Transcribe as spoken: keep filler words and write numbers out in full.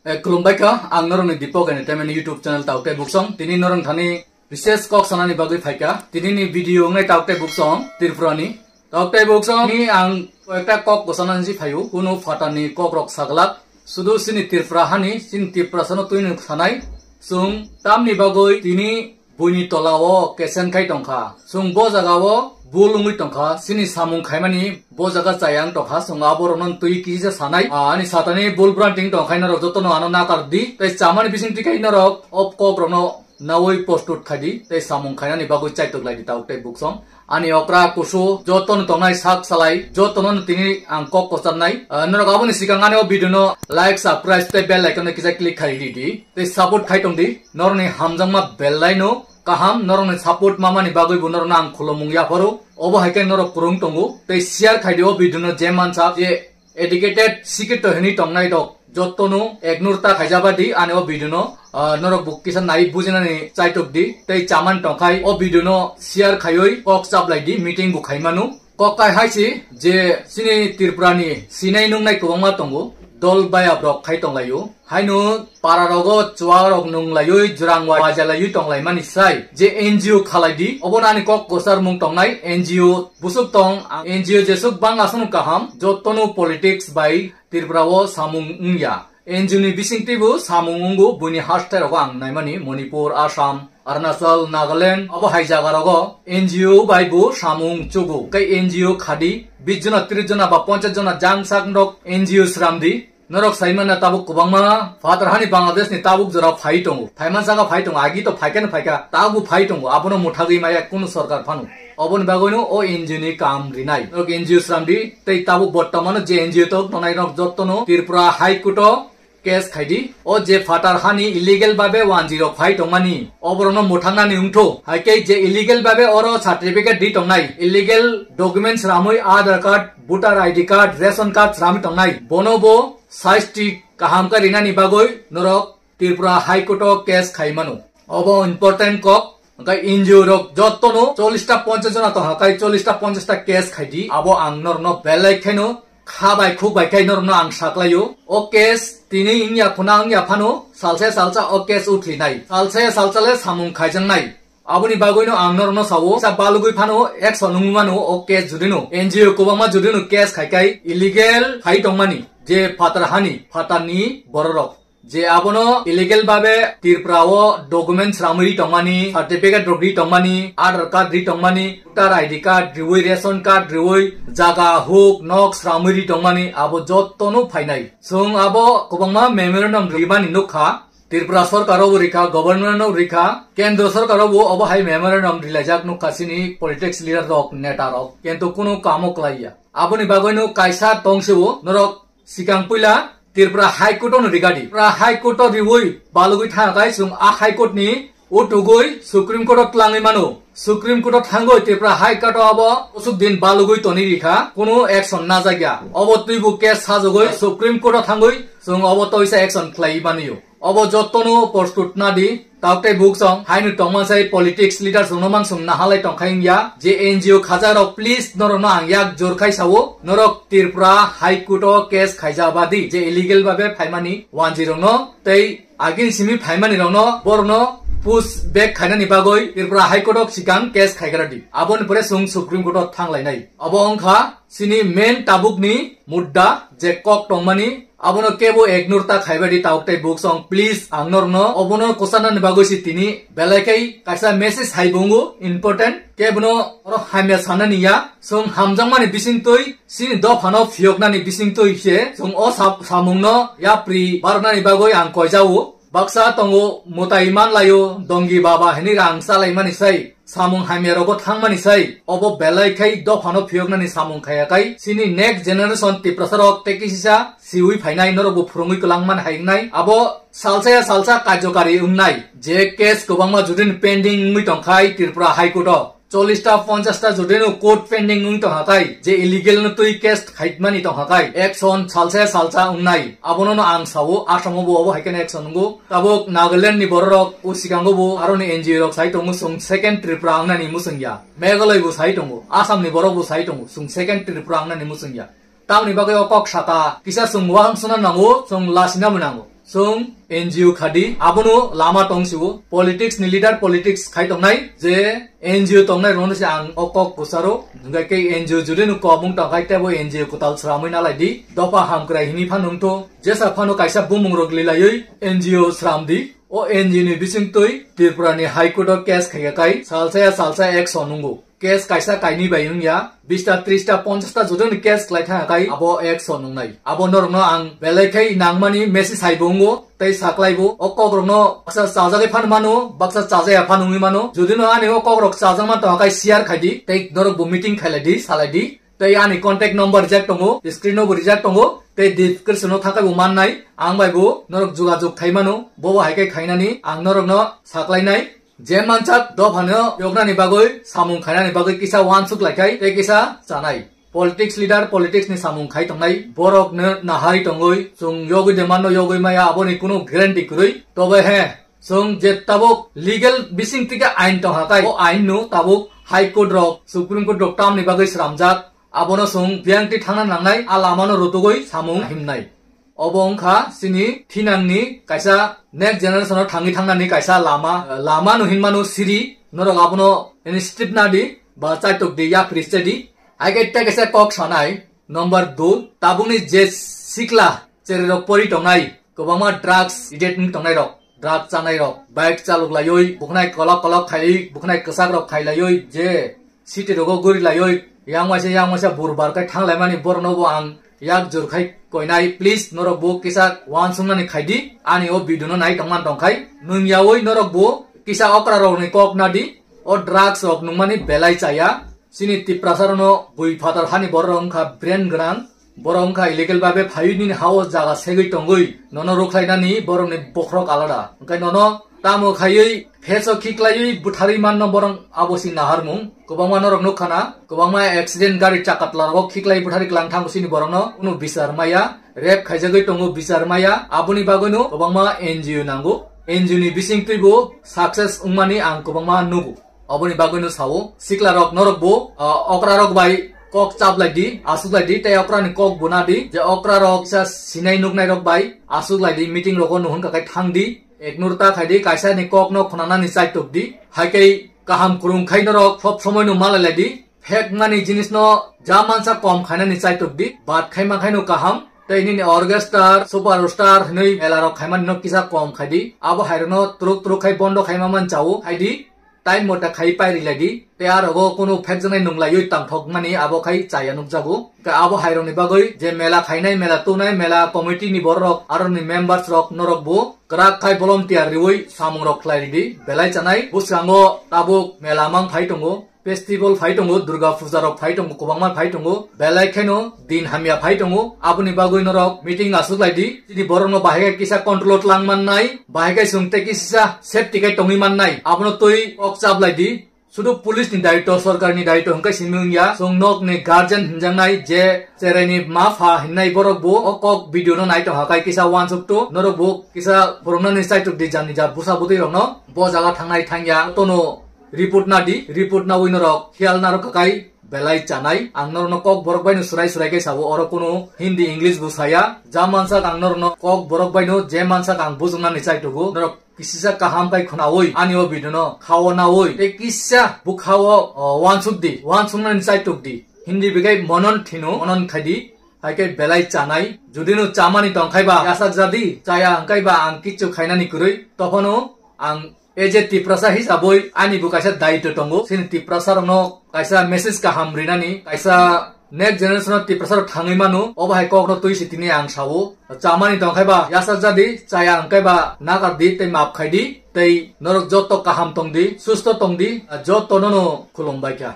Eh, khulumbai kha, ang norokni Deepak Entertainment YouTube channel Taukte Buksong. Tini norok thani bises kok sanani bagwi phaikha. Tinini video wngnai Taukte Buksong Tripurani. Taukte Buksongni ang ekta kok kwchana hinwi phaio, kunu phatani kokrok saglak. Sudu sini Tripura hani, sini Tripura sano twino sanai. Chwng tamni bagwi tini buini tola o kesen khai tongkha. Chwng bo jaga o bul wngwi tongkha. Chini samung khaimani bo jaga chayang tongkha. Chwng aborokno twi kisa sanai. Ah, ani satani bul branting tongkha, norok jotono ano nakar di. Tei chamani bising tikai norok o kok rokno nawi postut khai di. Tei samung khainani bagwi chaitok lai di Taukte Buksong. Ani okra kusu jotono tongnai sak salai, jotono tini ang kok kwcharnai. Ah, norok aboni sikang ani o video no like, subscribe tei bell icon no kisa click khai di di. Tei support khai tong di. Norokni hamjakma belai no kaham, norokni support mamani bagwi bo norokno ang khulumung yapharo. Obo hai khe norok kwrwng tongo. Tei share khai di o video no, je mansak je educated, sikito hinwi tongnai rok jotono ignore ta khaijaba di ani o video no. Ah, norok bo kisa nai bujinani chaitok di. Tei chamani tongkhai o video no share khaiwi kok chaplai di, meeting bo khaimano. Kok kai hai si je chini Tripura ni sinai nungnai kwbangma tongo, dol bayap rok khai tonglaio. Haino para rogo chuwa rok nunglaioi, jwrang wa-, wajalaioi tonglaimani sai je N G O khalai di. Obo nani kok kwchar mung tongnai N G O busuk tong, ang N G O jesuk bang aswk kaham, jotono politics bai Tripura o samung wngya. N G O ni bisingtwi bo samung wngo, buini haste rogo ang naimani Manipur, Assam, Arunachal, Nagaland, abo hai jaga rogo N G O bai bo samung chugo. Kai N G O khadi bis jona, tris jona ba ponchas jona jang sak nok N G O sramdi. Norok saimana tabuk kwbangma phatar hani Bangladesh ni tabuk jora phai tongo. Phaiman saka phai tongo, agi to phaikha no phaikha, tabuk phai tongo. Abono muthagwi maya kunu sorkar phano. Oboni bagwino o N G O ni kam rinai. Norok N G O sramdi, tei tabuk bortomano je N G O tok tongnai rok jottono Tripura High Court o case khaidi. O je phatar hani illegal babe wanjwi rok phai tongmani, oborokno muthangnani wngtho. Haikhe je illegal babe oro certificate di tongnai, illegal documents ramwi Aadhaar card, voter I D card, ration card ramwi tongnai, bono bo saisti kaham khe rinani bagwi norok Tripura High Court o case khai mano. Obo important kok. Hwnkhe N G O rok jottono chollish ta ponchash jona tongkha, kai chollish ta ponchash ta case khaidi. Abo ang norokno belai khaino kha bai khuk bai khai norokno ang saklaio. O case tini wngya khuna wngya phano salsa salsa o case uthlinai. Salsa salsa le samung khaijaknai. Aboni bagwino ang norokno sao, sa balugwi phano action wngwi mano o case judino. N G O kwbangma judino case khai khai illegal khai tongmani je phatar hani, phatarni bororok. Je abono illegal babe Tripura o documents ramwi ri tongmani, certificate rok ri tongmani, Aadhaar card ri tongmani, voter I D card riwi, ration card riwi, jaga huk nok sramwi ri tongmani, abo jottono phainai. Chwng abo kwbangma memorandum rimani nukha, Tripura sorkar obo rikha, government no rikha, kendro sorkar obo obo hai memorandum rilaijak nukha chini politics leader rok, neta rok, kintu kunu kamo klaiya. Aboni bagwino kaisa tongsibo norok Sikang puila Tripura High Court-o no rigadi. Tripura High Court-o riwi balugwi thangkha kai chwng a High Court-ni utugwi Supreme Court-o twlangwi mano. Supreme Court-o thangwi Tripura High Court-o abo usuk din balugwi toni rikha, kunu action najakya. Obo twibo case sajagwi Supreme Court-o thangwi chwng obo toisa action khlaiwi manio. Obo jottono postut nadi, tauk tei buk song, haino tongma sai politics leader songno mansong nahalai tongkha wngya, je N G O khajakrok please norokno ang yak jor khai sao, norok Tripura High Court-o case khaija badi, je illegal babe phaimani wanjwi rokno tei agin simi phaimani rokno borokno push back khainani bagwi Tripura High Court-o sikang case khaigra di. Aboni pore chwng Supreme Court-o thanglainai. Obo wngkha chini main tabukni mudda je kok tongmani, abono kebo ignore ta khaibai di tauk tei buk song, please ang norokno obono kwcharnani bagwi se tini belai khai kaisa message hai bo wngo important, kebono oro hamya sanani ya, chwng hamjakmani bisingtwi chini dophano phiyoknani bisingtwi se chwng o sap-, samungno yapri barnani bagwi ang koijao. Baksa tongo mwtai manlaio, dongi baba hinwi rang chalaimani sai, samung hamya rogo thangmani sai, obo belai khai dophano phiyoknani samung khaya khai, chini next generation Tiprasa rok tei kisisa siwi phainai norokbo phwrwngwi kwlangmani hai wngnai, abo salsa ya salsa karjokari wngnai, je case kwbangma judin pending wngwi tongkhai Tripura High Court-o. Chollish ta ponchash ta judino court pending wng tongkha kai, je illegal no twi case khaimani tongkha kai, action salsa salsa wngnai. Abono no ang sao, Assam-o bo obo hai kheno action wngo. Tabuk Nagaland ni bororok o sikango bo aroni N G O rok sai tongo, chwng second Tripura wngnani mwchwng ya. Meghalaya bo sai tongo, Assam ni borok bo sai tongo, chwng second Tripura wngnani mwchwng ya. Tamoni bagwi o kok saka kisa chwng uansukna nango, chwng lasina bo nango. Chwng N G O khadi, abono lama tong sio. Politics ni leader politics khai tongnai, je N G O tongnai rokno se ang o kok kwcharo. Hwnkhe khe N G O jodi no kobong tong khai tebo N G O kwtal sramwi nalai di. Dopha hamkrai hini phano wngtho. Jesa phano kaisa bumung rok lilaiwi N G O sram di. O N G O ni bisingtwi Tripura ni High Court o case khaikha kai salsa ya salsa action nungo. Case kaisa kainwi bai wngya, bista, trista, ponchasta jotoni case khlai thangkha kai abo action wngnai. Abo norokno ang belai khai nangmani message hai bo wngo, tei saklai bo. O kokrokno baksa chajagwi phan mano, baksa chajaya phan wngwi mano. Jodi no ani o kokrok chajakma tongkha kai share khai di, tei norok bo meeting khailai di, salai di. Tei ani contact number rijak tongo, screen o bo rijak tongo, tei description o thakai bo mannai, ang bai bo norok jogajog khai mano, bobo hai khe khainani ang norokno saklainai. Je mansak dophano yoknani bagwi, samung khainani bagwi kisa uansuk lai khai tei kisa chanai. Politics leader politics ni samung khai tongnai, borok no nahari tongwi, chwng yogwi de manno yogwi maya, aboni kunu guarantee kwrwi. Tobe he, chwng je tabuk legal bising tike ain tongha kai, o ain no tabuk High Court rok, Supreme Court rok tamni bagwi sramjak, abono chwng biyang twi thangna nangnai, a lamano rutugwi samung himnai. Obo wngkha chini thinangni kaisa next generation o thangwi thangnani kaisa lama, lama no hinmano siri, norok abono initiative nadi, ba chaitok di, yapri se di. Hai khe tei kaisa kok sanai, number dui, tabukni je sikla chererok pori tongnai, kwbangma drugs addict wng tongnai rok, drug chanai rok, bike chalok laiwi, bukhnai kolok kolok khaiwi, bukhnai kwchak rok khai laiwi, je city rogo guri laiwi, yang waisa, yang waisa burbar kai thang laimani borokno bo ang yak jur khai koinai. Please, norok bo kisa uansuknani khai di, ani o video no nai tongman tong khai. Nwng yawi norok bo kisa okra rokni kok nadi, o drugs rok nungmani belai chaya. Chini Tiprasa rokno bui phatar hani borok rok wngkha brain gwnang. Borok wngkha illegal babe phaiwi nini ha-o jaga segwi tongwi nono rwkhlainani borokni bokhorok alada. Hwnkhe nono tamo khaiwi pheso khiklaiwi butharwi manno borok abo si naharmung. Kwbangma norok nukha na, kwbangma accident gari chakatla rogo khiklai butharwi klang thango sini borokno kunu bichar maya, rape khaijagwi tongo bichar maya, aboni bagwino kwbangma N G O nango. N G O ni bisingtwibo success wngmani ang kwbangma nugo. Oboni bagwino sao, sikla rok norok bo, ah, okra rok bai kok chaplai di, aswk lai di, tei okra ni kok bo na di, je okra rok kisa sinai nuknai rok bai aswk lai di, meeting rogo nuhun kakai thang di, ignore ta khai di, kaisa ni kok no khwnanani chaitok di, hai khe kaham kwrwng khai norok sob somoi no malai lai di, phek mani jinis no ja mansa kom khainani chaitok di, bat khai ma khai no kaham, tei nini orchestra, super star hinui mela rok khaimani no kisa kom khai di, abo hai rok no twrwk twrwk khai bondo khai ma man chao, hai di. Time mota khai pai rilai di. Tei a rogo kunu phekjaknai nunglaiwi tangthokmani abo khai chaya nukjago. Hwnkhe abo hai rokni bagwi je mela khainai, mela tunai, mela committee ni borok rok, aro ni members rok norok bo kwrak khai volunteer riwi samung rok khlai ridi. Belai chanai bwskango tabuk mela mang phai tongo, festival phai tongo, Durga puja rok phai tongo, kwbangma phai tongo. Belai kheno din hamya phai tongo, aboni bagwi norok meeting aswk lai di. Chini borokno bahai khe kisa control o tlang mannai, bahai khe chwng tei kisa safety khe tongwi mannai, abono twi kok chap lai di. Sudu police ni daitw, sorkar ni daitw hwnkhe simi wngya, chwng nok ni guardian hinjaknai je cherai ni ma pha hinnai borok bo o kok video no nai tongkha khe kisa uansuk tu, norok bo kisa phwrwngna ni chaitok di jani ja bwsa bwtwi rok no bo jaga thangnai thangya tono report na di, report nawi norok khiyal narwk kha kai. Belai chanai, ang norokno kok borok baino surai surai khe sabo, oro kunu Hindi, English bo saya. Ja mansak ang norokno kok borok baino je mansak ang bujuknani chaitogo. Norok kisisa kaham kai khwnawi ani o video no khawo nawi tei kisa bwkhao, o, uansuk di, uansuknani chaitok di. Hindi bigai monon thino, monon khai di. Hai khe belai chanai. Jodi no chamani tong khai ba, yasak jadi, chaya hwnkhe ba ang kichu khainani kwrwi. Tophano ang A J Tiprasa hisabwi ani bo kaisa daitw tongo. Chini Tiprasa rokno kaisa message kaham rinani, kaisa next generation o Tiprasa rok thangwi mano. Obo hai kokno twi si tini ang sao. Chamani tong khai ba yasa jadi, chaya hwnkhe ba nagar di tei maap khai di. Tei norok joto kaham tong di, susto tong di, joto nono khulum bai kha.